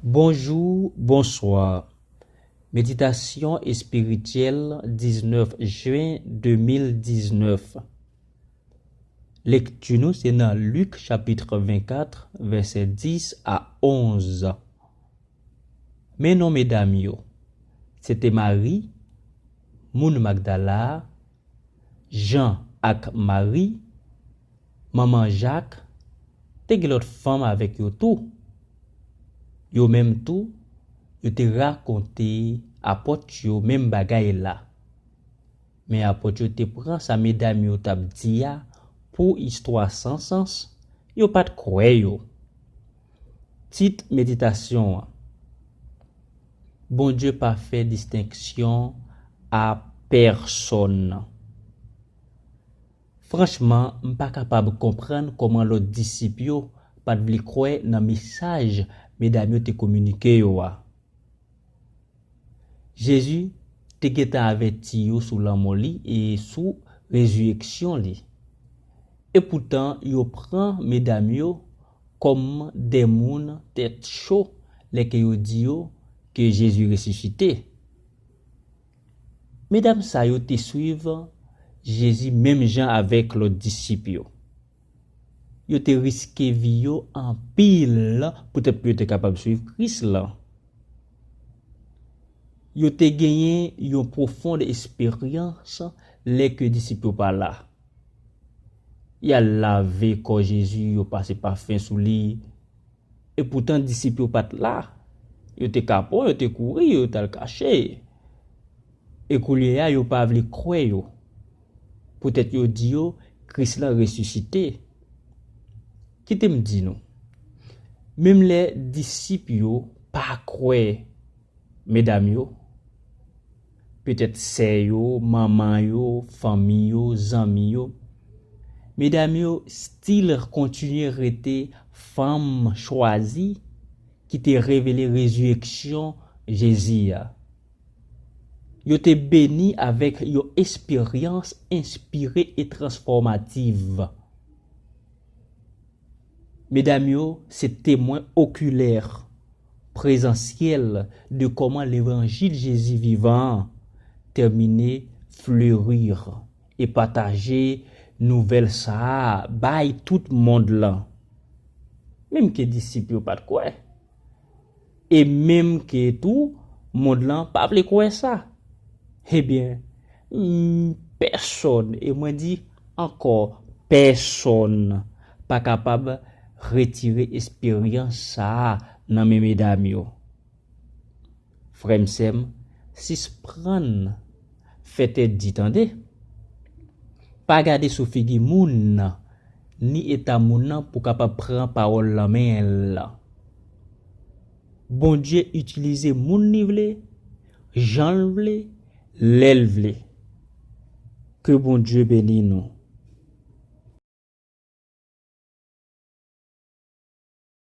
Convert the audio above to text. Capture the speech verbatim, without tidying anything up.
Bonjou, bonswa. Meditasyon espirityèl, diznèf jen de mil diznèf. Lekti nou se nan Lik chapit vennkat, vèsè dis a onz. Men non medam yo, se te Mari, moun Magdala a, Jan ak Mari, manman Jak, te gen lòt fanm avèk yo tou. Yo menm tou, yo te rakonte apòt yo menm bagay la. Men apòt yo te pran sa medam yo t ap di a pou istwa san sans, yo pa t kwè yo. Tit meditasyon an: Bondye pa fè distenksyon a pèsonn. Franchman, m pa kapab konprann kòman lòt disip yo pa t vle kwè nan mesaj medam yo te kominike yo a. Jezi te gentan avèti yo sou lanmò li e sou rezireksyon li. Epoutan, yo pran medam yo kòm de moun tèt cho lè ke yo di yo ke Jezi resisite. Medam sa yo te swiv Jezi menm jan avèk lòt disip yo. Yo te riske vi yo anpil poutèt pou yo te kapab swiv Kris la. Yo te genyen yon pwofond esperyans lè ke disip yo pa la. Y al lave kò Jezi, yo pase pafen sou li. Epoutan, disip yo pa t la. Yo te kapon, yo te kouri, yo t al kache. E kounye a, yo pa vle kwè yo. Poutèt yo di yo, Kris la resisite. Kite m di nou, menm lè disip yo pa kwè medam yo, petèt sè yo, manman yo, fanmi yo, zanmi yo, medam yo still kontinye rete fanm chwazi ki te revele rezireksyon Jezi a. Yo te beni avèk yon esperyans enspire e transfòmativ. Medam yo se temwen okilè, prezansyèl de kòman levanjil Jezi vivan an tèmine fleri e pataje nouvèl sa a bay tout mond lan. Menm ke disip yo pa t kwè. E menm ke tou, mond lan pa vle kwè sa. Ebyen, m, pèsonn, e mwen di ankò, pèsonn pa kapab retire esperyans sa a nan men medam yo. Frè m, sè m, sisprann fè tèt di, tande. Pa gade sou figi moun nan, ni eta moun nan pou kapab pran pawòl lan men l lan. Bondye itilize moun li vle, jan l vle, lè l vle. Ke Bondye beni nou.